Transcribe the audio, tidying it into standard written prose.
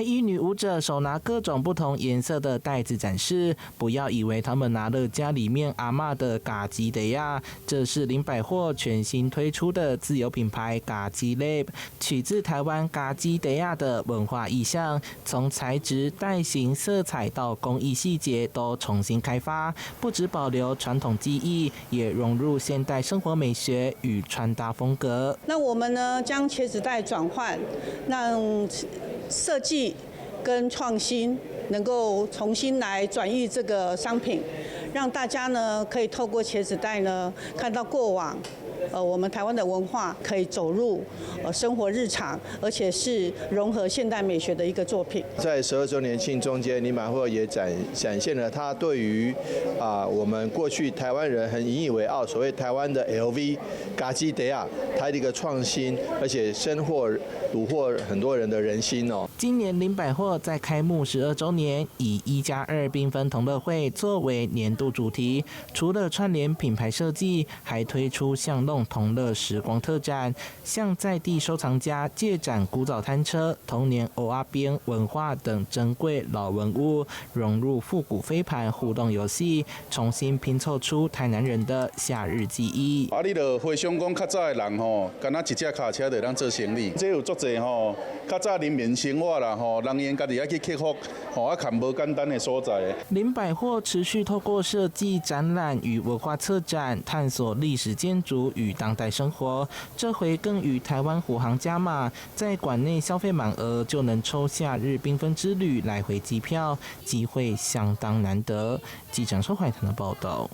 白衣女舞者手拿各種不同顏色的袋子展示，不要以為他們拿了家裡面阿嬤的家己袋仔，這是林百貨全新推出的自有品牌家己 Lab，取自台灣家己袋仔的文化意象，從材質、袋型、色彩到工藝細節都重新開發，不只保留傳統技藝，也融入現代生活美學與穿搭風格。那我們呢，將茄子袋轉換，讓設計跟創新能夠重新來轉譯這個商品，讓大家呢可以透過茄子袋呢看到過往，我們台灣的文化可以走入生活日常，而且是融合現代美學的一個作品。在12週年慶中間，林百貨也展現了他對於我們過去台灣人很引以為傲，所謂台灣的 LV 家己袋仔，它的一個創新，而且深獲虜獲很多人的人心哦。今年林百貨在開幕12週年，以1加2繽紛同樂會作為年度主題，除了串聯品牌設計，還推出巷弄同樂時光特展，向在地收藏家借展古早攤車、童年蚵仔煎文化等珍貴老文物，融入復古飛盤互動遊戲，重新拼湊出台南人的夏日記憶。啊，你就回想講較早的人吼，敢若一隻跤車就當做生意，這有足濟吼，較早人民生活啦吼，人𪜶家己愛去克服吼，啊，較無簡單的所在。林百貨持續透過設計展覽與文化策展，探索歷史建築與當代生活。這回更與台灣虎航加碼，在館內消費滿額就能抽夏日繽紛之旅來回機票，機會相當難得。記者周懷騰的報道。